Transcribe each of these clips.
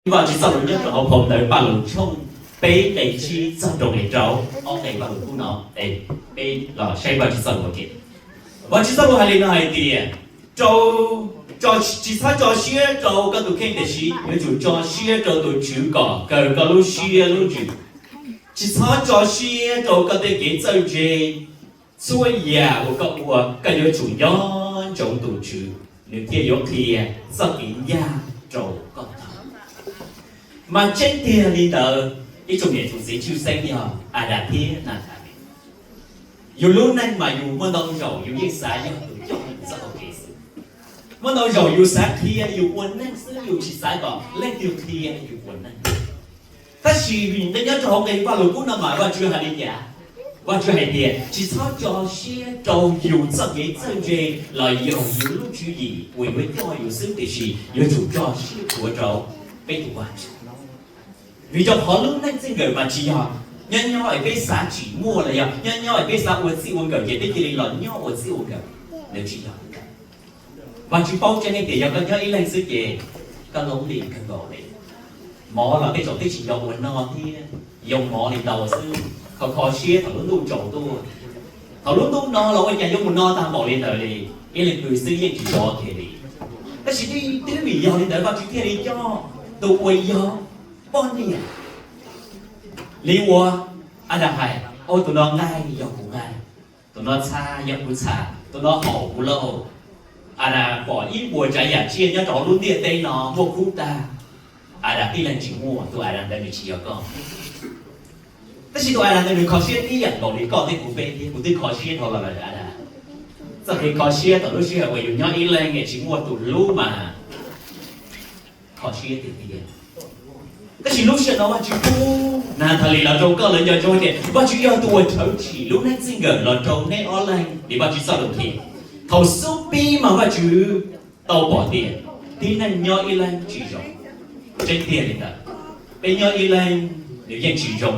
Vajtswv txoj lus nyob rau hauv phau ntawv Pajlug tshooj peb nqe tsib txog rau nqe rau, ob nqe Pajlug kub no, peb los saib Vajtswv txoj lus ua ke. Vajtswv txoj lus hais li no hais tias, rau, tsis txhob tso siab rau koj tus kheej, tiam sis yuav tsum tso siab rau tus Tswv kom kawg koj lub siab lub ntsws. Tsis txhob tso siab rau koj tej kev txawj ntse. Txhua yam uas koj ua, koj yuav tsum nco ntsoov tus Tswv, nws thiaj yuav qhia txoj kev ncaj rau koj tau. Mas tseeb tiag li ntawd, ib tsoom niam tsoom txiv, tshwj xeeb yog Adas thiab Nathalis, yus lub neej mas yus muaj ntau zaus yus yeej xav yog tus coj txoj hau kev xwb. Muaj ntau zaus yus xav qhia yus ua neej xwb, yus tsis xav kom leej twg qhia yus ua neej. Tab sis vim nyob rau hauv nqe Vajluskub no mas Vajtswv hais li cas? Vajtswv hais tias tsis txhob tso siab rau yus txoj kev txawj ntse los yog yus lub tswv yim uas yuav coj yus xwb, tiam sis yuav tsum tso siab rau peb tus Vajtswv. Vim rau qhov lub neej txij nkawm mas tsis yog nyob nyob es peb xav tsis muaj los yog nyob nyob es peb xav ua txij ua nkawm ces peb cia li los nyob ua txij ua nkawm. Nws tsis yog li ntawd. Vajtswv paub tseeb tias yog koj nyob ib leeg xwb ces koj lonely kawg nkaus li. Mov los tej zaum twb tsis nco ua noj thiab, yoo mov li ntau xwb, kho kho siab thaum lub ntuj tsaus tuaj. Thaum lub ntuj no los ua cas yuav mus no tag npaum li ntawd li, ib leeg pw xwb yeej tsis zoo kiag li. Tab sis twb vim yog li ntawd Vajtswv thiaj li coj tus uas yog poj niam li uas Adas hais, tus no nqaij yog kuv nqaij, tus no txha yog kuv txha, tus no haum kuv lauj. Adas pom ib puas tsav yam tsiaj nyob rau hauv lub ntiaj teb no muaj kub tag, Adas tib leeg tsis muaj, tus Adas ntawd nws tsis yog koj. Tab sis tus Adas ntawd nws kho siab tib yam nkaus li koj thiab kuv peb thiab, kuv twb kho siab dhau los lawm Adas. Txoj kev kho siab thaum lub sij hawm uas yus nyob ib leeg es tsis muaj tus hlub mas kho siab tiag tiag. Tab sis lub sij hawm no Vajtswv pub Nathalis los rau koj lawv nco ntsoov tias Vajtswv yog tus uas rhawv tsim lub neej txij nkawm los rau neb ob leeg li Vajtswv txoj lus qhia. Thaum xub pib mas Vajtswv tau pom tias tib neeg nyob ib leeg tsis zoo. Tseeb tiag li ntawd, peb nyob ib leeg nws yeej tsis zoo,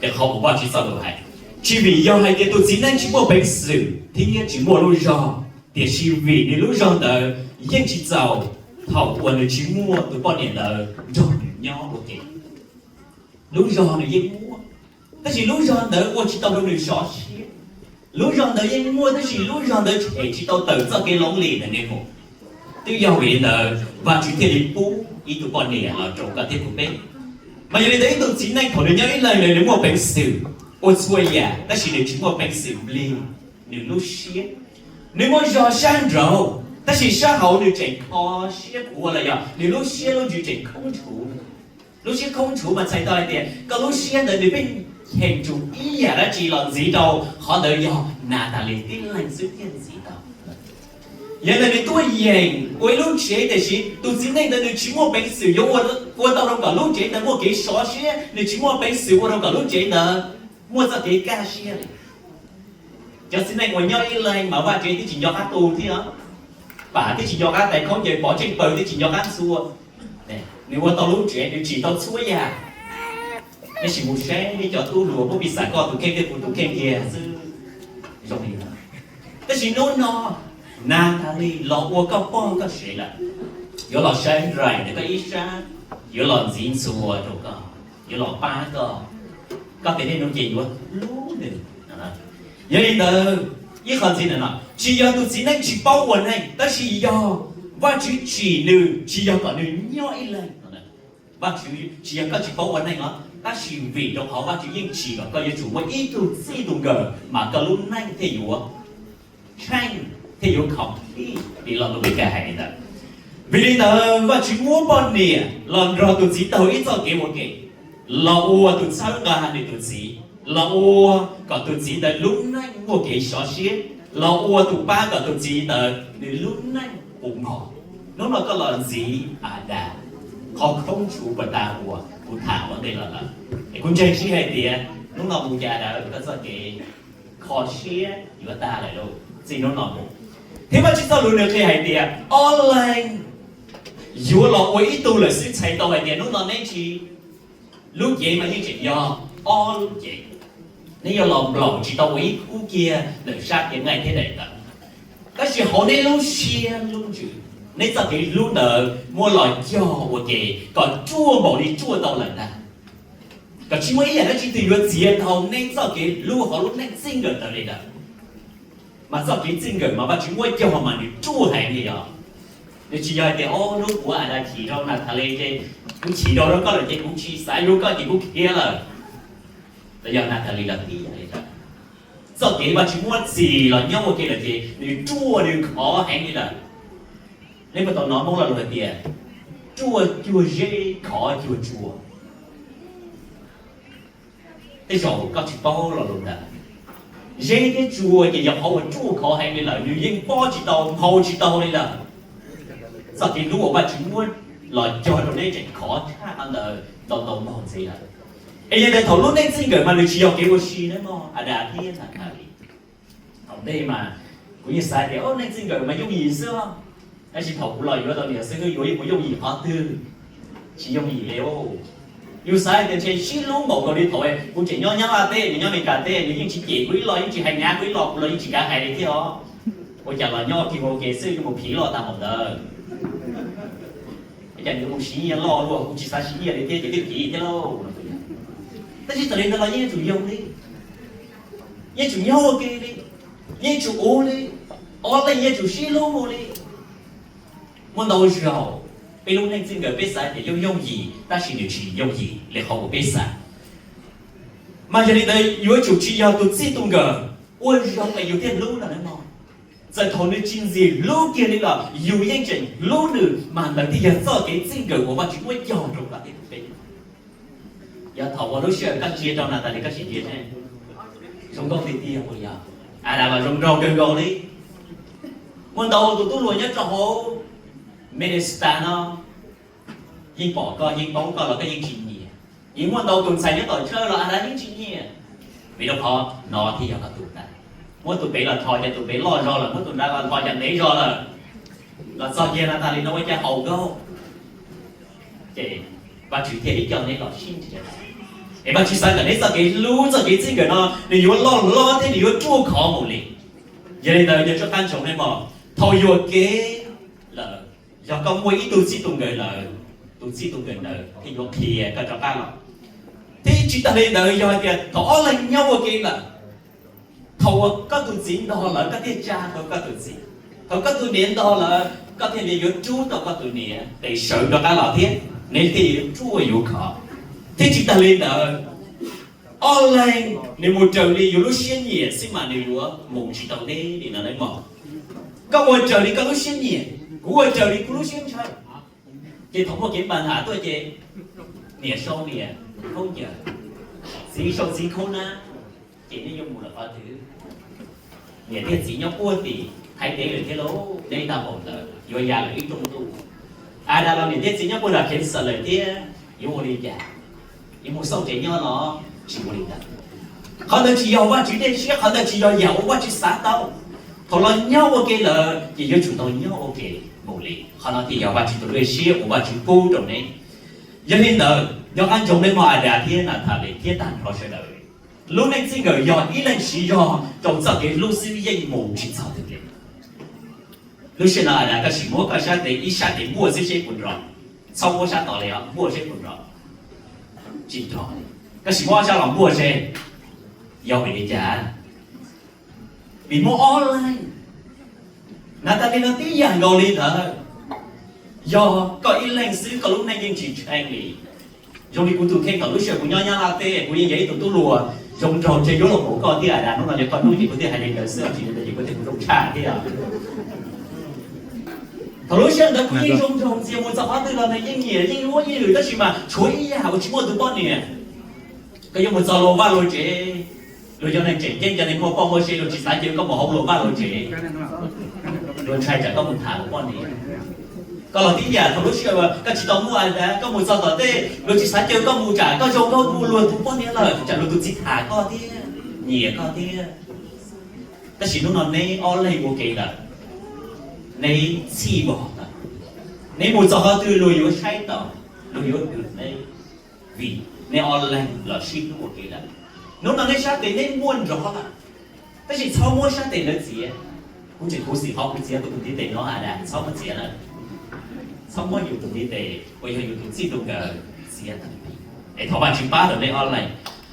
ces qhov uas Vajtswv txoj lus hais, tsis vim yog hais tias tus txiv neej tsis muaj peev xwm thiab tsis muaj lub zog, tiam sis vim nws lub zog ntawd yeej tsis txaus thaum uas nws tsis muaj tus poj niam ntawd nrog nws nyob ua ke. Lub zog nws yeej muaj, tab sis lub zog ntawd ua tsis tau rau nws sov siab. Lub zog ntawd yeej muaj tab sis lub zog ntawd tshem tsis tau tawm txoj kev lonely ntawd mus. Twb yog vim li ntawd Vajtswv thiaj li pub ib tug poj niam los rau koj thiab kuv peb. Mas yog li ntawd ib tug txiv neej thaum nws nyob ib leeg nws muaj peev xwm ua txhua yam tab sis nws tsis muaj peev xwm nplij nws lub siab. Nws muaj zog sab nraud tab sis sab hauv nws tseem kho siab khuav los yog nws lub siab lub ntsws tseem khoob tshuv. Lub siab khoob tshuv mas txhais tau hais tias koj lub siab ntawd nws pheej cheem tsum ib yam dab tsi los ntxiv rau, qhov ntawd yog Nathalis tib leeg xwb thiaj ntxiv tau. Yog li ntawd nws tuaj yeem ua ib lub tsev tiam sis tus txiv neej ntawd nws tsis muaj peev xwm yuav ua tau rau kom lub tsev ntawd muaj kev sov siab, nws tsis muaj peev xwm ua rau kom lub tsev ntawd muaj txoj kev kaj siab li. Cov txiv neej uas nyob ib leeg mas vaj tsev twb tsis nco qab tu thiab, pam twb tsis nco qab tais, khaub ncaws pov tseg paws twb tsis nco qab ntxhua. Nws ua tau lub tsev, nws tsim tau txhua yam. Tab sis mus saib cov tub hluas muab piv xam koj tus kheej thiab kuv tus kheej kiag xwb zoo li ntawd. Tab sis hnub no Nathalis los ua koj pog koj sev lawm, yuav los sawv nraim ntawm koj ib sab, yuav los ntxiv ntxhua rau koj, yuav los pab koj, koj tes niaj hnub ces yuav hlub nws. Yog li ntawd, ib qho ntxiv no, tsis yog tus txiv neej tsis paub ua neej, tab sis yog Vajtswv tsim nws tsis yog kom nws nyob ib leeg. Vajtswv tsis yog koj tsis paub ua neej os, tab sis vim rau qhov Vajtswv yeej tsim kom koj yuav tsum muaj ib tug txij tus nkawm mas koj lub neej thiaj yuav tsheej, thiaj yuav complete li lo lus Meskas hais li ntawd. Vim li ntawd Vajtswv muab poj niam los nrog tus txiv taug ib txoj kev ua ke, los ua tus txhawb nqa nws tus txiv, los ua kom tus txiv ntawd lub neej muaj kev sov siab, los ua tus pab kom tus txiv ntawd nws lub neej puv npo. Hnub no koj los ntxiv Adas, qhov khoob tshuv puas tas uas kuv tham ua ntej los lawm. Es kuv ntseeg sib hais tias hnub no mus ces Adas koj txoj kev kho siab yuav tag lawm lauj, txij hnub no mus. Thiab Vajtswv txoj lus nws qhia hais tias ob leeg yuav los ua ib tug lawm xwb, txhais tau hais tias hnub no neb tsis, lub cev mas yeej tseem yog ob lub cev. Neb yuav los nplaum tsis tau ua ib khub kiag ntawm sab cev nqaij thiab daim tawv, tab sis hauv neb lub siab lub ntsws Neb txoj kev hlub ntawd muab los cog ua ke kom ruaj npaum li ruaj tau lawm ntag. Kom tsis muaj ib yam dab tsi twg yuav txiav tau neb txoj kev hlub hauv lub neej txij nkawm ntawd li lawm. Mas txoj kev txij nkawm mas Vajtswv muab cog mas nws ruaj heev li os. Nws tsis yog hais tias, o, hnub kuv Adas chim rau Nathalie ces kuv chim rau rau koj lawm ces kuv tsis xav hlub koj ces kuv khiav lawm. Los yog Nathalie los tib yam li ntawd. Txoj kev Vajtswv muab txhim los nyob ua ke lawm ces nws ruaj nws khov heev li lawm. Neb puas tau hnov Hmoob lo lus hais tias, ruaj cuag zeb khov cuag tsua. Tej zaum koj tsis paub lo lus ntawd. Zeb thiab tsua ces yog qhov uas ruaj khov heev li lawm, nws yeej pob tsis tau, nphau tsis tau li lawm. Txoj kev hlub uas Vajtswv muab los cog rau neb tseem khov tshaj qhov ntawd ntau ntau npaug ntxiv lawm. Es yog tias thaum lub neej txij nkawm mas nws tsis yog kev ua si nawb mog, Adas thiab Nathalie. Thaum ntej mas kuv yeej xav tias, o, neej txij nkawm mas yooj yim xwb. Tab sis thaum kuv los yuav tau niam xwb, yuav mus yooj yim qhov twg? Tsis yooj yim li. Yus xav tias ntshe sib hlub npaum nkaus li thaum kuv tseem nyob Nyab Laj teb, nws nyob Amelikas teb, nws yeej tsis cem kuv ib lo, yeej tsis hais nyav kuv ib lo, kuv los yeej tsis kav hais li thiab os. Ua cas los nyob kiag ua ke xwb yuav mus phiv loj tag npaum ntawd? Ua cas nws mus siv nyiaj loj luaj, kuv tsis xav siv nyiaj li thiab ces twb phiv thiab lauj. Tab sis txawm li ntawd los yeej yuav tsum yoog li, yeej tsum nyob ua ke li, yeej tsum ua li, ob leeg yeej tsum sib hlub mus li. Muaj ntau zaus peb lub neej txij nkawm peb xav tias yooj yooj yim, tab sis nws tsis yooj yim li qhov uas peb xav. Mas yog li ntawd yuav tsum tsis yog tus txij tus nkawm ua zoo es yus thiaj hlub no nawb mog. Txawm thaum nws tsis ntxim hlub kiag li los yus yeej tseem hlub nws, mas ntawd thiaj yog txoj kev txij nkawm uas Vajtswv muab cog rau koj thiab kuv peb. Yog thaum uas lub sij hawm koj ntsia rau Nathalie koj sim ntsia seb, zoo nkauj tiag tiag puas yog? Adas los zoo nraug kawg nkaus li. Muaj ntau tus tub hluas nyob rau hauv Minnesota no yeej pom koj yeej paub koj los koj yeej tsis nyiam. Yeej muaj ntau tus ntxhais nyob tom tsawb los Adas yeej tsis nyiam. Vim rau qhov no thiaj yog koj tus ntag. Muab tus pem los rho ces tus pem loj zog lawm, muab tus nrad los rho ces ntev zog lawm. Los txog kiag Nathalie no ua cas haum nkauj. Ces Vajtswv thiaj li coj neb los sib nrhiav. Es Vajtswv xav kom neb txoj kev hlub txoj kev txij nkawm no nws yuav loj hlob thiab nws yuav ruaj khov mus li. Yog li ntawd nco tsob qab ntsoov nej mog, thaum yuam kev lawm, yog koj muaj ib tug txij tus nkawm lawm, tus txij tus nkawm ntawd thiaj yuav qhia koj rov qab los. Thiab tsis tas li ntawd yog hais tias thaum ob leeg nyob ua ke lawm, thaum uas koj tus txiv ntog lawm koj thiaj tsa tau koj tus txiv, thaum koj tus niam ntog lawm koj thiaj li yuav rub tau koj tus niam tes sawv rov qab los thiab, neb thiaj yuav ruaj yuav khov. Thiab tsis tas li ntawd, ob leeg nws mus raws li yus lub siab nyiam xwb mas nws yuav mus tsis tau deb li no nawb mog. Koj ua raws li koj lub siab nyiam, kuv ua raws li kuv lub siab ntshaw. Ces thaum muaj kev npa nham tuaj ces niam sau niam khaub ncaws, txiv sau txiv khaub nab, ces neb yuav mus lawm qhov twg? Niam thiab txiv nyob puag tim Thaib teb lawm thiab lauj, neb tau npaum ntawd yuav ya lawm ib rooj ntuj. Adas los niam thiab txiv nyob puag nram Kansas lawm thiab, yuav ua li cas? Yuav mus xauj tsev nyob los tsis ua li ntawd. Qhov ntawd tsis yog Vajtswv dej siab, qhov ntawd tsis yog yam uas Vajtswv xav tau. Thaum los nyob ua ke lawm ces yuav tsum tau nyob ua ke mus li. Qhov no thiaj yog Vajtswv tus dej siab uas Vajtswv pub rau neb. Yog li ntawd nco qab ntsoov nej mog Adas thiab Nathalie thiab tag nrho sawv daws. Lub neej txij nkawm yog ib leeg siv zog rau txoj kev hlub xwb yeej mus tsis txog twg li. Lub sij hawm no Adas koj sim muab koj sab tes ib sab tes npuaj xwb seb puas nrov. Txhob muab sab tod li os, npuaj seb puas nrov. Tsis nrov li. Koj sim muab ob sab los npuaj seb. Yog vim li cas? Vim muaj ob leeg. Nathalie no tib yam nkaus li ntawd. Yog koj ib leeg xwb koj lub neej yeej tsis tshee li. Zoo li kuv tus kheej thaum lub sij hawm kuv nyob Nyab Laj teb kuv yeej yog ib tug tub hluas zoo nraug thiaj yuav luag npaum koj thiab Adas, hnub no yog koj hnub ces kuv thiaj hais li ntawd xwb, tsis li ntawd ces kuv thiaj mus zoo tshaj thiab. Thaum lub sij hawm ntawd kuv yeej zoo nraug ntxiag mus txog qhov twg los nws yeej nyiam yeej luab yeej lwm tab sis mas tshuav ib yam uas tsis muaj tus poj niam. Koj yuav mus txog luag vaj luag tsev, luag yog neeg tseem ceeb cov neeg muaj poj muaj sev luag tsis xav caw koj mus hauv luag vaj luag tsev. Luag ntshai tsam koj mus tham luag poj niam. Koj los tib yam thaum lub sij hawm koj tsis tau muaj Adas, koj mus txog tom tej luag tsis xav caw koj mus tsam koj zoo nkauj mus luag tus poj niam lawm tsam luag tus txiv tham koj thiab nyiam koj thiab. Tab sis hnub no neb ob leeg ua ke lawm, neb txhij vog lawm, neb mus txog qhov twg luag yuav saib taus, luag yuav hwm neb, vim neb ob leeg los sib hlub ua ke lawm. Hnub no neb sab tes neb muaj nrov lawm, tab sis txhob muab sab tes ntawd txiav. Kuv tseem khuv xim qhov kuv txiav kuv tus ntiv tes no, Adas txhob muab txiav lawm. txhob muab yus tus ntiv tes uas yog yus tus txij tus nkawm txiav tawm. Es thov Vajtswv pab rau nej ob leeg.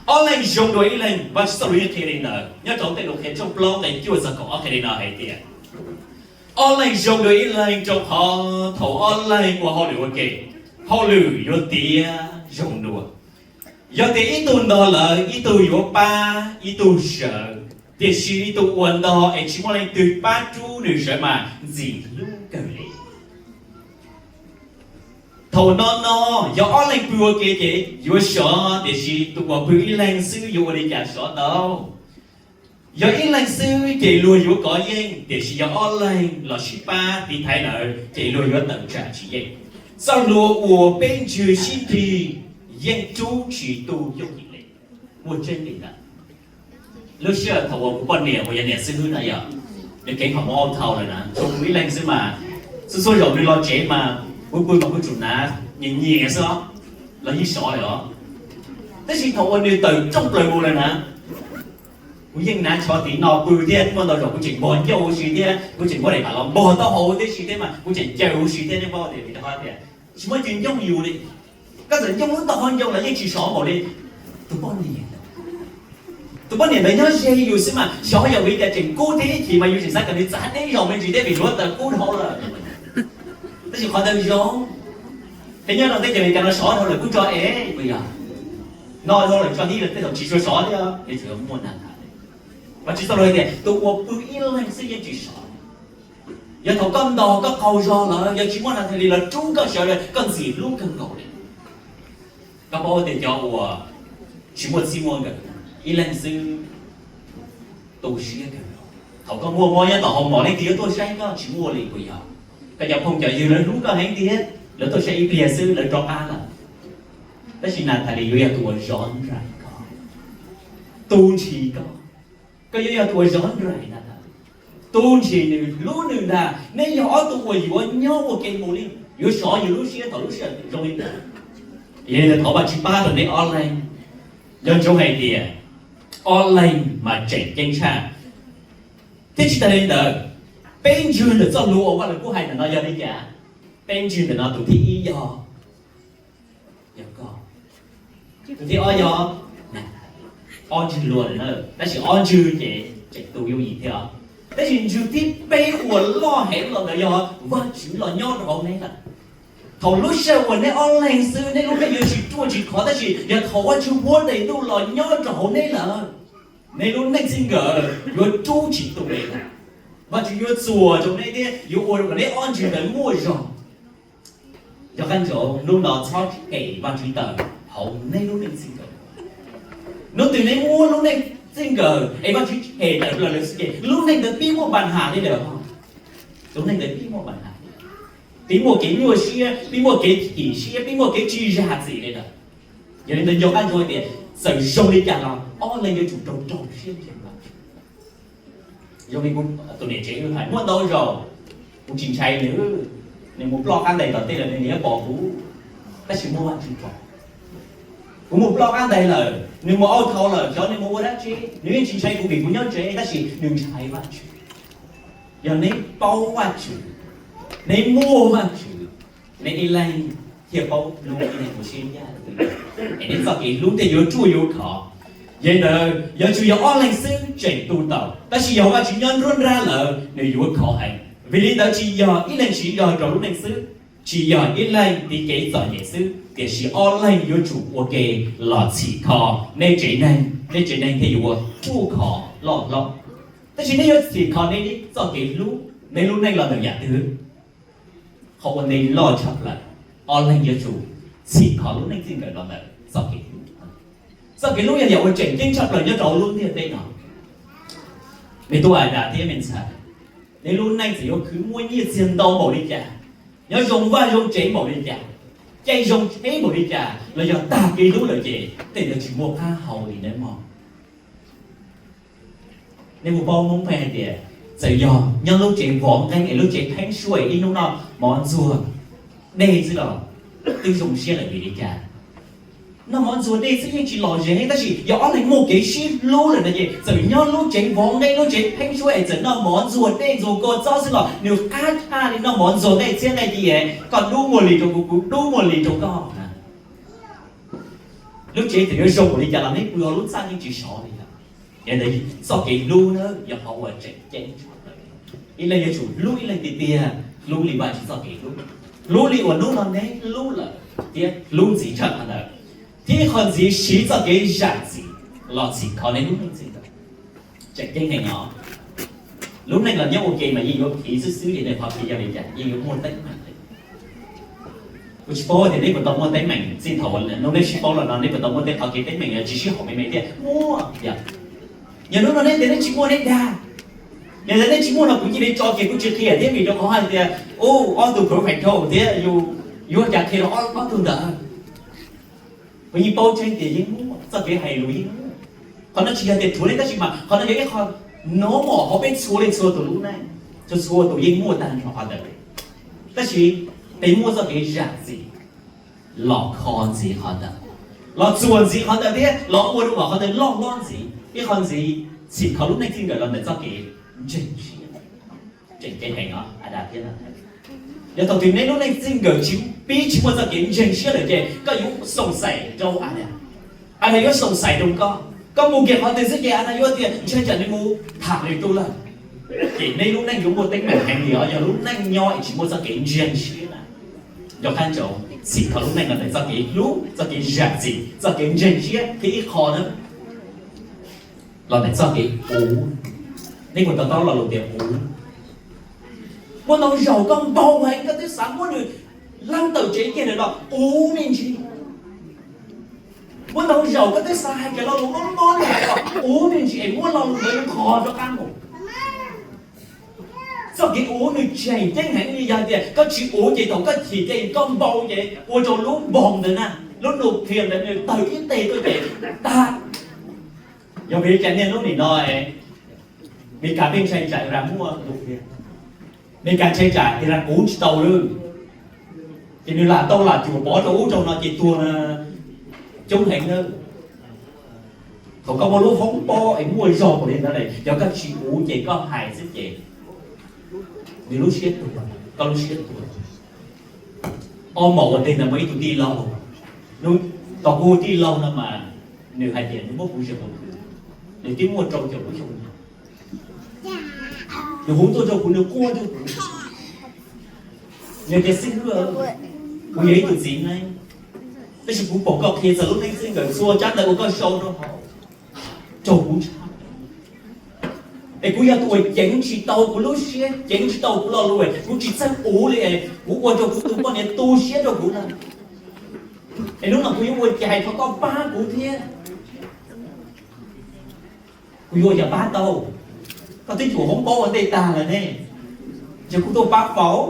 Ob leeg zoo dua ib leeg, Vajtswv txoj lus yeej qhia li ntawd nyob rau tej lus qhia tshooj plaub nqe cuaj txog kaum ob qhia li no hais tias, ob leeg zoo dua ib leeg, rau qhov thaum ob leeg ua hauj lwm ua ke, hauj lwm yuav tiav zoo dua. Yog tias ib tug ntog lawm, ib tug yuav pab ib tug sawv, tiam sis tus uas ntog es tsis muaj leej twg pab rub nws sawv mas ntxim hlub kawg li. Thaum no no, yog ob leeg pw ua ke ces yuav sov, tiam sis tus uas pw ib leeg xwb yuav ua li cas sov tau? Yog ib leeg xwb ces luag yuav kov yeej, tiam sis yog ob leeg los sib pab tiv thaiv lawm ces luag yuav tawm tsam tsis yeej. Txoj hlua uas peb ntswg sib nrig yeej rub tsis tu yooj yim li. Muaj tseeb li ntawd. Lub sij hawm thaum uas kuv poj niam uas yog niam xib hwb na yog, nws kev hom mov au thau lawm na, tsuas pw ib leeg xwb mas, txhua txhua zaus nws los tsev mas kuv pw mas kuv tsum hnav nyias nyias xwb os, los yeej sov lawm os. Tab sis thaum uas nws tawm rooj plaws mus lawm na, kuv yeej hnav tsho tid no pw thiab, muaj ntau zaus kuv tseem npog ncauj huv si thiab, kuv tseem muab daim pam los npog taub hau huv tib si thiab mas kuv tseem caw huv si thiab, nej paub tias vim rau qhov tias tsis muaj cwg ncoob yus li. Koj txawm ncoob lub taub hau ncauj los yeej tsis sov npaum li tus poj niam. Tus poj niam ntawd nyob ze yus xwb mas, xyov yog vim cas tseem kub thiab ib chim mas yus tseem xav kom nws txav deb zaus me ntsis thiab vim hluav taws kub dhau lawm. Tab sis qhov ntawd zoo, peb nyob rau teb chaws Amelikas no sov dhau lawm kuj tso es puas yog? No dhau lawm tso hib lawm tej zaum tsis tshua sov thiab, es tseem muaj nag hais. Mas tsis tau los tias tus uas pw ib leeg xwb yeej tsis sov. Yog thaum koj ntog koj qaug zog lawm, yog tsis muaj nag hais li los rub koj sawv lawm koj ntxim hlub kawg nkaus li. Koj paub tias cov uas tsis muaj txij muaj nkawm, ib leeg xwb tu siab kawg. Thaum koj muaj mob nyob tom hoo mom leej twg yuav tuaj saib koj tsis muaj li puas yog? Koj cov phooj cov ywg lawv hlub koj heev tiag, lawv tuaj saib ib pliag xwb lawv rov qab lawm. Tab sis Nathalie yuav yog tus uas zov nraim koj, tu ntshis koj. Koj yuav yog tus uas zov nraim Nathalie, tu ntshis nws, hlub nws ntag. Nej yog ob tug uas yuav nyob ua ke mus li, yuav sov yus lub siab thaum lub sij hawm zoo li ntawd. Yog li ntawd thov Vajtswv pab rau neb ob leeg. Nco ntsoov hais tias ob leeg mas tseem ceeb tshaj. Thiab tsis tas li ntawd, peb ntswg ntawm txoj hlua uas Vaj Lwm Kub hais ntawm no yog li cas? Peb ntswg ntawm no tus thib ib yog, yog koj. Tus thib ob yog, ob ntswg luag lawm na, tab sis ob ntswg ces tseem tu yooj yim thiab os. Tab sis ntswg thib peb uas loj heev los ntawd yog Vajtswv los nyob rau hauv neb lawm. Thaum lub sij hawm uas neb ob leeg xwb neb lub neej yuav tsis ruaj tsis khov, tab sis yog thaum Vajtswv huab tais ntuj los nyob rau hauv neb lawm, neb lub neej txij nkawm yuav rub tsis tu li lawm. Vajtswv yuav txuas rau neb thiab yuav ua rau kom neb ob ntswg ntawd muaj zog. Yog qab ntsaum hnub no txhob hem Vajtswv tawm hauv neb lub neej txij nkawm. Hnub twg neb muab lub neej txij nkawm es Vajtswv hem tawm plaws lawm xwb ces lub neej ntawd pib muaj npa has li lawm. Lub neej ntawd pib muaj npa has, pib muaj kev nyuaj siab, pib muaj kev chim siab, pib muaj kev tsis zam txim li lawm. Yog li ntawd nco qab ntsoov hais tias txawm zoo li cas los ob leeg yuav tsum rau rau siab nrog Vajtswv. Zoo li kuv tus niam tsev hais muaj ntau zaus, kuv tsis ntshai nws, nws mus ploj qab ntais tom tej lawm nws yuav pom kuv, tab sis muaj Vajtswv pom. Kuv mus ploj qab ntais lawm, nws mus au thau lawm, xyov nws mus ua dab tsi, nws yeej tsis ntshai kuv vim kuv nyob tsev, tab sis nws ntshai Vajtswv. Yog neb paub Vajtswv, neb muaj Vajtswv, neb ib leeg thiaj paub hlub ib leeg ua siab ncaj, es neb txoj kev hlub thiaj yuav ruaj yuav khov. Yog li ntawd yuav tsum yog ob leeg xwb tseem tu tau, tab sis yog Vajtswv nyob nruab nrab lawm nws yuav khov heev. Vim li ntawd tsis yog ib leeg siv zog rau lub neej xwb, tsis yog ib leeg tiv kev txom nyem xwb, tiam sis ob leeg yuav tsum ua ke los txhim kho neb tsev neeg, neb tsev neeg thiaj yuav ruaj khov loj hlob. Tab sis neb yuav txhim kho neb txoj kev hlub, neb lub neej los ntawm yam twg? Qhov ua ntej loj tshaj plaws, ob leeg yuav tsum txhim kho lub neej txij nkawm los ntawm txoj kev hlub. Txoj kev hlub yog yam uas tseem ceeb tshaj plaws nyob rau lub ntiaj teb no. Me tub Adas thiab me ntxhais, neb lub neej txawm yuav khwv muaj nyiaj txiag ntau npaum li cas, nyob zoo vaj zoo tsev npaum li cas, caij zoo tsheb npaum li cas, los yog tag kev hlub lawm ces tej ntawd tsis muaj qab hau li nawb mog. Nej puas paub Hmoob pheej hais tias txawm yog nyob lub tsev vov nqeeb es lub tsev pheeb suab es ib hnub noj mov ntxuag dej xwb los twb zoo siab lawm vim li cas? Noj mov ntxuag dej xwb yeej tsis lom zem, tab sis yog ob leeg muaj kev sib hlub lawm no ces txawm nyob lub tsev vov nqeeb, lub tsev pheeb suab es txawm noj mov ntxuag dej ntxuag kua txob xwb los nws qab tshaj li noj mov ntxuag nqeeb txhiab nqeeb ci es koj dub muag li rau kuv, kuv dub muag li rau koj. Lub tsev txawm yuav zoo npaum li cas los neb pw hauv lub txaj yeej tsis sov li lawm. Yog ntawd txoj kev hlub na yog qhov uas tseem ceeb tshaj plaws. Ib leeg yuav tsum hlub ib leeg tiag tiag, hlub li Vajtswv txoj kev hlub, hlub li uas hnub no neb hlub lawm thiab hlub ntxiv tshaj qhov ntawd, thiab ib qho ntxiv siv txoj kev zam txim los txhim kho neb lub neej txij nkawm. Tseem ceeb heev os. Lub neej los nyob ua ke mas yeej yuav phiv xwb xwb li, qhov phiv yog li cas? Yeej yuav muaj teeb meem li. Kuv tsis paub tias neb puas tau muaj teeb meem txij thaum no neb sib paub los no, neb puas tau muaj tej qhov kev teeb meem yog tsis sib haum me me thiab? Muaj yog. Yog hnub no neb tias neb tsis muaj neb dag, yog tias neb tsis muaj no kuv cia li tso kiag kuv tsis qhia thiab, vim rau qhov hais tias ub ob tug perfect thiab yus yuav cas qhia rau ob tug ntawd. Kuv yeej paub tseeb tias yeej muaj txoj kev hais lus yeej muaj. Qhov no tsis yog tias rhuav li tab sis mas qhov no yog ib qho normal hauv peb txhua leej txhua tus lub neej, txhua txhua tus yeej muaj tag nrho qhov ntawd. Tab sis peb muaj txoj kev zam txim los kho ntxiv qhov ntawd, los txuas ntxiv qhov ntawd thiab los ua rau qhov ntawd loj hlob ntxiv. Ib qho ntxiv, txhim kho lub neej txij nkawm los ntawm txoj kev ntseeg siab. Tseem ceeb heev os, Adas thiab Nathais. Yog thaum twg neb lub neej txij nkawm tsis pib tsis muaj txoj kev ntseeg siab lawm ces koj yuav xoom xaim rau Adas, Adas yuav xoom xaim rau koj. Koj mus kiag qhov twg xwb ces Adas yuav tias ntshe tsam nws mus tham lwm tus lawm. Ces neb lub neej yuav muaj teeb meem heev li os, yog lub neej nyob es tsis muaj txoj kev ntseeg siab na. Nco qab ntsoov, txhim kho lub neej los ntawm txoj kev hlub, txoj kev zam txim, txoj kev ntseeg siab thiab ib qho na los ntawm txoj kev uv. Neb puas to taub lo lus tias uv? Muaj ntau zaus koj npau heev koj twb xav muab nws lab tawm tsev kiag ntawm no uv me ntsis. Muaj ntau zaus koj twb xav hais kiag lo lus mob mob li hais los uv me ntsis es muab lo lus ntawd nqos rov qab mus. Txoj kev uv nws tseem ceeb heev li, yog tias koj tsis uv ces thaum koj chim ces koj npau ces ua rau lub npoog ntawd na, lub nuclear ntawd nws tawg ib teg tuaj ces tag. Yog vim li cas niaj hnub nim no Meskas pheej ntshai tsam Iran muaj nuclear, Meskas ntshai tsam Iran uv tsis tau lawm, ces nws lam tau lam cuam pov rau ub rau no ces tuag coob heev nawb. Thaum koj muaj lub hoob pob es muaj zog npaum li ntawd lawm, yog koj tsis uv ces koj hais xwb ces nws lub siab tuag, koj lub siab tuag. Ob hmos ua ntej ntawd muaj ib tug tij laug, hnub, thaum kuv hu tij laug no mas nws hais tias nws muab kuv zam mus khwv, nws twb muaj rau caum lub xyoo no. Nws hu tuaj rau kuv, nws quaj rau kuv, nws tias xib hwb, kuv yog ib tug txiv neej, tab sis kuv pom koj qhia txog lub neej txij nkawm txhua tsab ntawv uas koj sau rau hauv, raug kuv ntshai. Es kuv yog tus uas ceev tsis tau kuv lub siab, ceev tsis tau kuv lo lus, kuv tsis txawj uv li, kuv ua rau kuv tus poj niam tu siab rau kuv lawm. Es hnub no kuv yuav ua cas thov koj pab kuv thiab. Kuv yuav ua cas pab tau? Koj twb cuam hoob pob ua ntej tag lawm ne, ces kuv tuaj pab faus.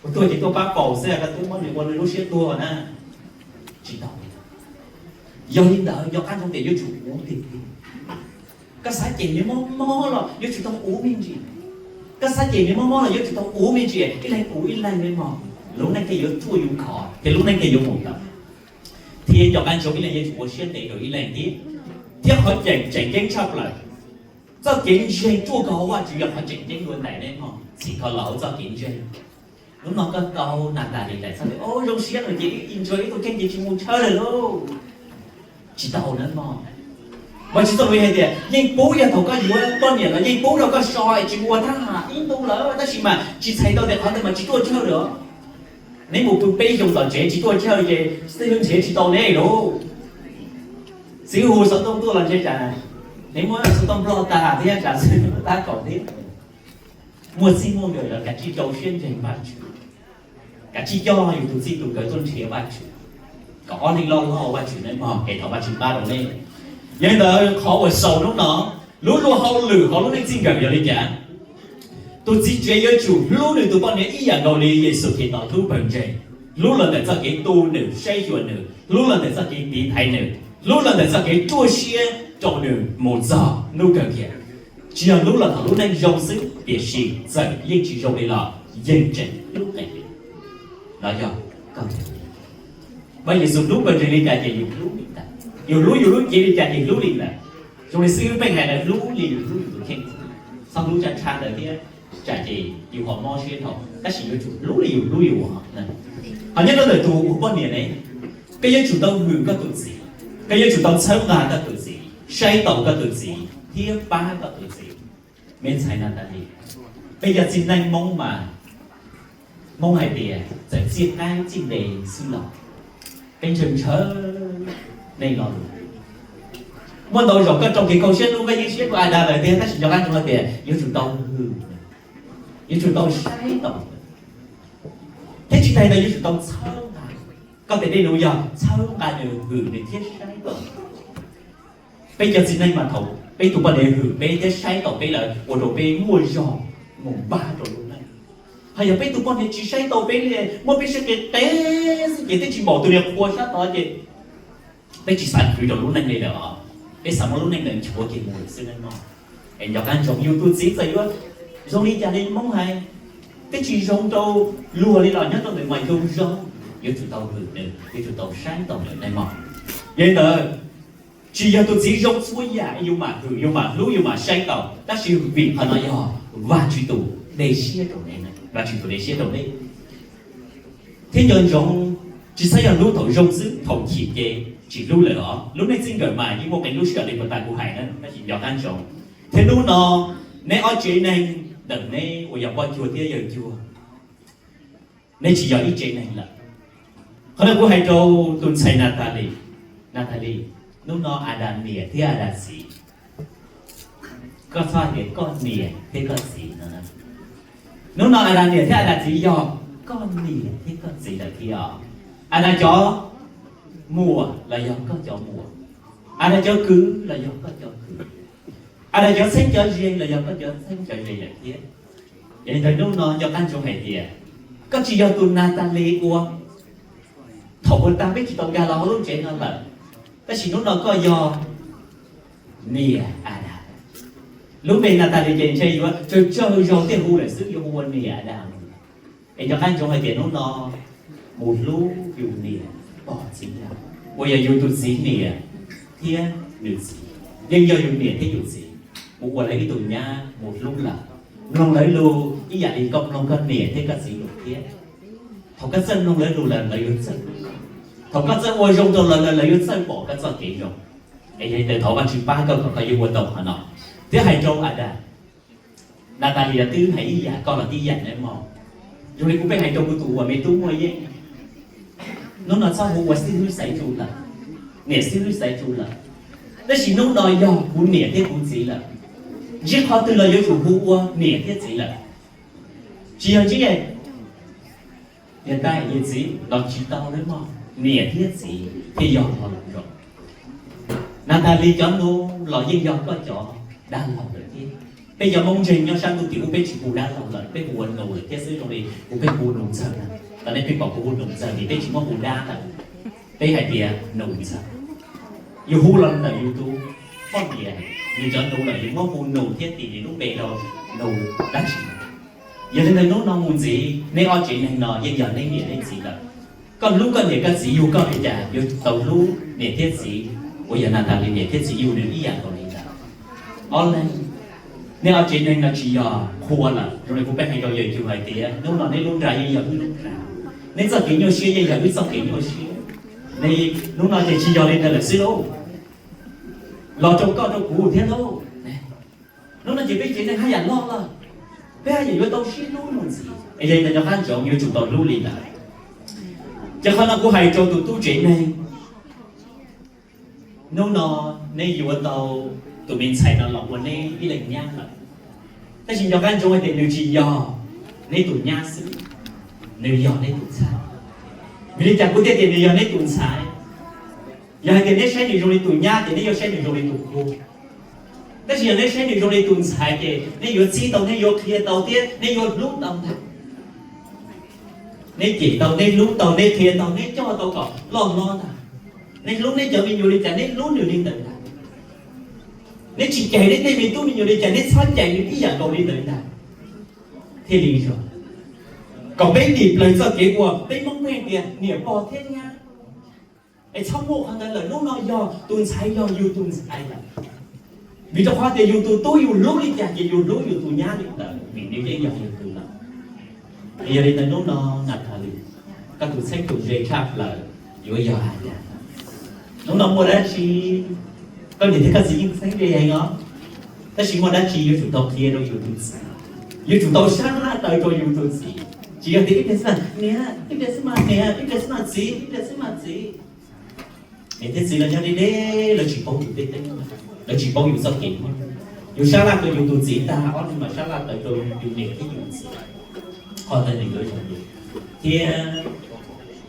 Kuv tuaj ces tuaj pab faus xwb, koj twb muab nws ua nws lub siab tuag na. Tsis tau. Yog li ntawd nco qab ntsoov tias yuav tsum uv tiag tiag. Koj xav cem nws mob mob los yuav tsum tau uv me ntsis. Koj xav cem nws mob mob los yuav tsum tau uv me ntsis, ib leeg uv ib leeg me mog, lub neej thiaj yuav ruaj yuav khov thiab lub neej thiaj yuav mus tau. Thiab nco qab ntsoov ib leeg yuav tsum ua siab ntev rau ib leeg thiab. Thiab qhov tseem tseem ceeb tshaj plaws, txoj kev ntseeg ruaj khov hauv Vajtswv yog qhov tseem ceeb dua ntais ne mog, txhim kho los hauv txoj kev ntseeg. Hnub no koj tau nag tas li lawm, txhob tias o zoo siab no ces enjoy ib tug kheej ces tsis mus church lawm lauj. Tsis tau na mog. Vajtswv txoj lus hais tias yeej pub, yog thaum koj yuav poj niam los yeej pub rau koj so es tsis mus ua thab ham ib ntus lawm, tab sis mas tsis txhais tau tias qhov ntawd mas tsis tuaj church lawm. Neb mus pw peb xyoos tom tsev tsis tuaj church ces xib hwb nrhiav tsis tau neb lauj. Xib hwb hu xov tooj tuaj los ntshe tsam neb muab xov tooj block tag thiab tsam xib hwb tab kaum thiab. Muaj txij muaj nkawm los kav tsij rau siab ntseeg Vajtswv, kav tsij coj yus tus txij tus nkawm tuaj nrhiav Vajtswv, kom ob leeg loj loj Vajtswv neb mog, es thov Vajtswv pab rau nej. Yog li ntawd qhov uas xaus hnub no, lub luag hauj lwm hauv lub neej txij nkawm yog li cas? Tus txiv tsev yuav tsum hlub nws tus poj niam ib yam nkaus li Yexus Khetos hlub pawg ntseeg, hlub los ntawm txoj kev tu nws, saib xyuas nws, hlub los ntawm txoj kev tiv thaiv nws, hlub los ntawm txoj kev ruaj siab rau nws mus txog hnub kawg kiag. Tsis yog hlub los thaum lub neej zoo xwb, tiam sis txawm yeej tsis zoo li los yeej tseem hlub qee. No yog koj. Pab Yexus hlub koj ntshe li cas ces yus hlub li ntawd, yus hlub yus lub cev li cas ces hlub li ntawd. Zoo li xib hwb Peej hais tias hlub li yus hlub yus tus kheej, txhob hlub tshaj tshaj ntawd thiab, tsam ces yus ho mob siab dhau. Tab sis yuav tsum hlub li yus hlub yus. Ho nyob rau ntawm tus ua poj niam ne, koj yuav tsum tau hwm koj tus txiv, koj yuav tsum tau txhawb nqa koj tus txiv, saib taus koj tus txiv thiab pab koj tus txiv. Me ntxhais Natalie, peb cov txiv neej Hmoob mas, Hmoob hais tias txawm txij qaib txij nqe xwb los peb ntshaw ntshaw nej lo lus. Muaj ntau zaus koj raug kev kho siab hlub koj yeej siab dua Adas lawm tiag, tab sis nco qab ntsoov hais tias yuav tsum tau hwm, yuav tsum tau saib taus, thiab tsis tas li ntawd yuav tsum tau txhawb nqa. Koj tes dej num yog txhawb nqa nws, hwm nws thiab saib taus. Peb cov txiv neej mas thaum peb tus poj niam hwm peb thiab saib taus peb lawm ua rau peb muaj zog mus npaj rau lub neej. Ho yog peb tus poj niam tsis saib taus peb li, muab peb siab qis qev xwb ces twb tsis npaum tus niag qhua sab tod ces peb tsis xav khwv rau lub neej li lawm os. Peb xav muab lub neej ntawd nchuav kiag mus lawm xwb nawb mog. Es nco qab ntsoov yus tus txiv txawm yuav zoo li cas li Hmoob hais, twb tsis zoo rau luag li los nyob rau ntawm mas zoo zoo, yuav tsum tau hwm nws, yuav tsum tau saib taus nws nawb mog. Yog li ntawd, tsis yog tus txiv zoo txhua yam yus mam hwm yus mam hlub yus mam saib taus, tab sis vim qhov no yog Vajtswv tus dej siab rau neb, Vajtswv tus dej siab rau neb. Thiab nco ntsoov, tsis txhob yog hlub thaum zoo xwb, thaum chim ces tsis hlub lawm os. Lub neej txij nkawm mas yeej muaj qee lub sij hawm li puag ta kuv hais na, tab sis nco qab ntsoov. Thiab hnub no neb ob tsev neeg, ntawm neb uas yog poj cuag thiab yawg cuag, neb tsis yog ib tsev neeg lawm. Qhov no kuv hais rau tus ntxhais Natalie, Natalie, hnub no Adas niam thiab Adas txiv, koj txhob hais tias koj niam thiab koj txiv no. Hnub no Adas niam thiab Adas txiv yog koj niam thiab koj txiv lawm thiab os. Adas cov muam los yog koj cov muam, Adas cov kwv los yog koj cov kwv, Adas cov txheeb cov ze los yog koj cov txheeb cov ze lawm thiab. Yog li ntawd hnub no nco qab ntsoov hais tias koj tsis yog tus Natalie uas thaum puag ta peb tsis tau nkag los hauv lub tsev no lawm, tab sis hnub no koj yog niam Adas. Lub npe Natalie ces ntshe yuav tsawg tsawg zaus thiaj hu lawm xwb, yuav hu ua niam Adas. Es nco qab ntsoov hais tias hnub no mus hlub yus niam pog txiv yawg, uas yog yus tus txiv niam thiab nws txiv, yeej yog yus niam thiab yus txiv, mus ua lawv ib tug nyab mus hlub lawv, mloog lawv lus ib yam li koj mloog koj niam thiab koj txiv lus thiab. Thaum koj txawj mloog lawv lus lawm lawv yuav txawj hlub koj, thaum koj txawj ua zoo rau lawv lawm lawv yuav txawj pom koj txoj kev zoo. Es yog li ntawd thov Vajtswv pab koj kom koj yuav ua tau qhov no. Thiab hais rau Adas, Natalie los twb hais ib yam, koj los tib yam nawb mog. Zoo li kuv pheej hais rau kuv tus uas me tub muaj yeej, hnub no txhob hu ua xib hwb Xaiv Tsu lawm, niam xib hwb Xaiv Tsu lawm, tab sis hnub no yog kuv niam thiab kuv txiv lawm. Ntsib qhov twg los yuav tsum hu ua niam thiab txiv lawm. Tsis yog ntsib yawg tais yawg txiv los tsis tau nawb mog, niam thiab txiv thiaj yog qhov zoo. Natalie cov nus los yeej yog koj cov dab laug lawm thiab. Peb cov Hmoob ntseeg nyob sab ntuj tim ub peb tsis hu dab laug lawm, peb hu ua nus lawm thiab xwb. Zoo li kuv pheej hu nus ntxawg na, tam no nej pheej pom kuv hu nus ntxawg vim peb tsis muab hu dab lawm, peb hais tias nus ntxawg. Yus hu los ntawm yus tus poj niam, nws cov nus lawm yus muab hu nus thiab tis nws lub npe rau nus dab tsi. Yog li ntawd hnub no mus ntxiv neb ob tsev neeg no yeej yog neb niam neb txiv lawm. Koj hlub koj niam koj txiv yug koj li cas yuav tau hlub niam thiab txiv uas yog Natalie niam thiab txiv yug nws ib yam nkaus li ntawd. Ob leeg, neb ob tsev neeg no tsis yog qhua lawm. Zoo li kuv pheej hais rau yawg yug hais tias hnub no neb lub nra yeej yog wb lub nra, neb txoj kev nyuaj siab yeej yog wb txoj kev nyuaj siab. Hnub no ces tsis yog li ntawd lawm xwb lauj, los rau koj rau kuv thiab lauj. Hnub no ces peb tsev neeg haj yam loj lawm, peb haj yam yuav tau sib hlub mus ntxiv. Es yog li ntawd nco qab ntsoov yuav tsum tau hlub li ntawd. Ces qhov no kuv hais rau tus tub tsev neeg, hnub no neb yuav tau tus me ntxhais no los ua neb ib leeg nyab lawm. Tab sis nco qab ntsoov hais tias nws tsis yog neb tus nyab xwb, nws yog neb tus ntxhais. Vim li cas kuv thiaj tias nws yog neb tus ntxhais? Yog hais tias neb saib nws zoo li tus nyab ces neb yuav saib nws zoo li tus qhua. Tab sis yog neb saib nws zoo li tus ntxhais ces neb yuav txib tau, neb yuav qhia tau thiab neb yuav hlub tau ntag. Neb cem tau, neb hlub tau, neb qhia tau, neb coj tau kom loj hlob ntag. Neb hlub neb cov me nyuam li cas neb hlub nws li ntawd ntag. Neb tsis cais neb tej me tub me nyuam li cas neb txhob cais nws ib yam nkaus li ntawd ntag. Thiaj li zoo, kom peb dim plaws txoj kev ua peb Hmoob pheej tias niam pog thiab nyab. Es txhob muaj qhov ntawd lawm, hnub no yog tus ntxhais yog yus tus ntxhais lawm. Vim rau qhov tias yus tus tub yus hlub li cas ces yus hlub yus tus nyab li ntawd, vim nws yeej yog yus tus lawm. Es yog li ntawd hnub no Nathalie, koj tus txheeb tus ze tshaj plaws yuav yog hais tias hnub no muaj dab tsi, koj niam thiab koj txiv yeej txheeb ze heev os, tab sis muaj dab tsi yuav tsum tau qhia rau yus tus txiv, yuav tsum tau sab laj taw rau yus tus txiv. Tsis yog tias ib pliag xwb mas niam, ib pliag xwb mas niam, ib pliag xwb mas txiv, ib pliag xwb mas txiv. Niam thiab txiv lawv nyob deb deb, lawv tsis paub yus tej teeb, lawv tsis paub yus txoj kev. Yus sab laj rau yus tus txiv ntag, ob leeg mam sab laj taw rau yus niam thiab yus txiv. Qhov ntawd nws yuav zoo li thiab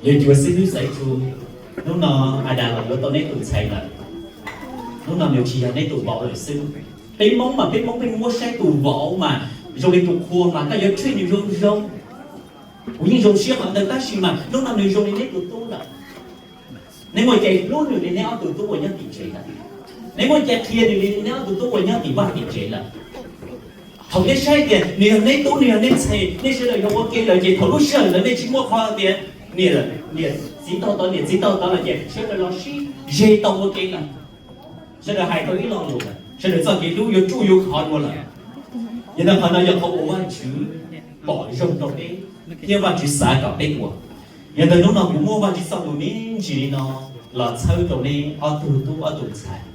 yog yuav xib hwb xaiv tsu, hnub no Adas los yuav tau neb tus ntxhais lawm, hnub no nws tsis yog neb tus vauv lawm xwb. Peb Hmoob mas peb Hmoob pheej muab saib tus vauv mas zoo li tus qhua mas koj yuav treat nws zoo zoo. Kuv yeej zoo siab qhov ntawd tab sis mas hnub no nws zoo li neb tus tub lawm. Neb muaj cai hlub nws li neb ob tug tub uas nyob tim tsev lawm. Neb muaj cai qhia nws li neb ob tug tub uas nyob tim vaj tim tsev lawm. Thaum neb saib tias nws yog neb tub nws yog neb ntxhais, nej sawv daws yog ua ke lawm ces thaum lub sij hawm ntawd nej tsis muaj qhov tias niam, niam txiv tau tod niam txiv tau tod lawm ces sawv daws los sib ze tau ua ke lawm. Sawv daws hais tau ib lo lus lawm, sawv daws txoj kev hlub yuav tsuj yuav khov dua lawm. Yog ntawd qhov no yog qhov uas Vajtswv pom zoo rau peb thiab Vajtswv xav kom peb ua. Yog ntawd hnub no kuv muab Vajtswv txoj lus me ntsis li no los txhawb rau neb ob tug tub ob tug ntxhais.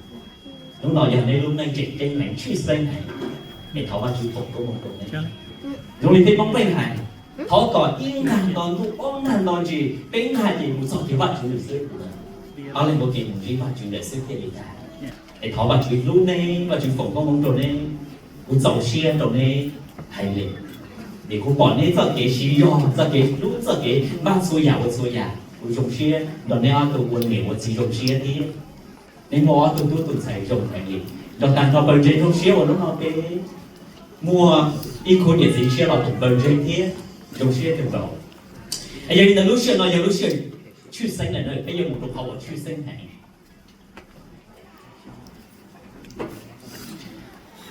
Hnub no yog neb lub neej tseem ceeb heev tshwj xeeb heev, es thov Vajtswv foom koob hmoov rau neb. Zoo li peb Hmoob pheej hais, thov kom ib nqag nto ntuj ob nqag nto ntsis, peb nqag ces mus txog kiag Vajtswv lawm xwb. Ob leeg ua ke mus ntsib Vajtswv lawm xwb thiaj li tag. Es thov Vajtswv hlub neb, Vajtswv foom koob hmoov rau neb. Kuv txaus siab rau neb hais li, vim kuv pom neb txoj kev siv zog, txoj kev hlub, txoj kev npaj txhua yam ua txhua yam. Kuv zoo siab nrog neb ob tug ua niam ua txiv zoo siab thiab. Neb muaj ob tug tub tus ntxhais zoo heev li, nrog tag nrho Npawg Ntseeg zoo siab uas hnub no peb muaj ib khub niam txiv tshiab los koom Npawg Ntseeg thiab, zoo siab kawg nkaus. Es yog li ntawd lub sij hawm no yog lub sij hawm tshwj xeeb lawm na, peb yuav mus rau qhov uas tshwj xeeb heev.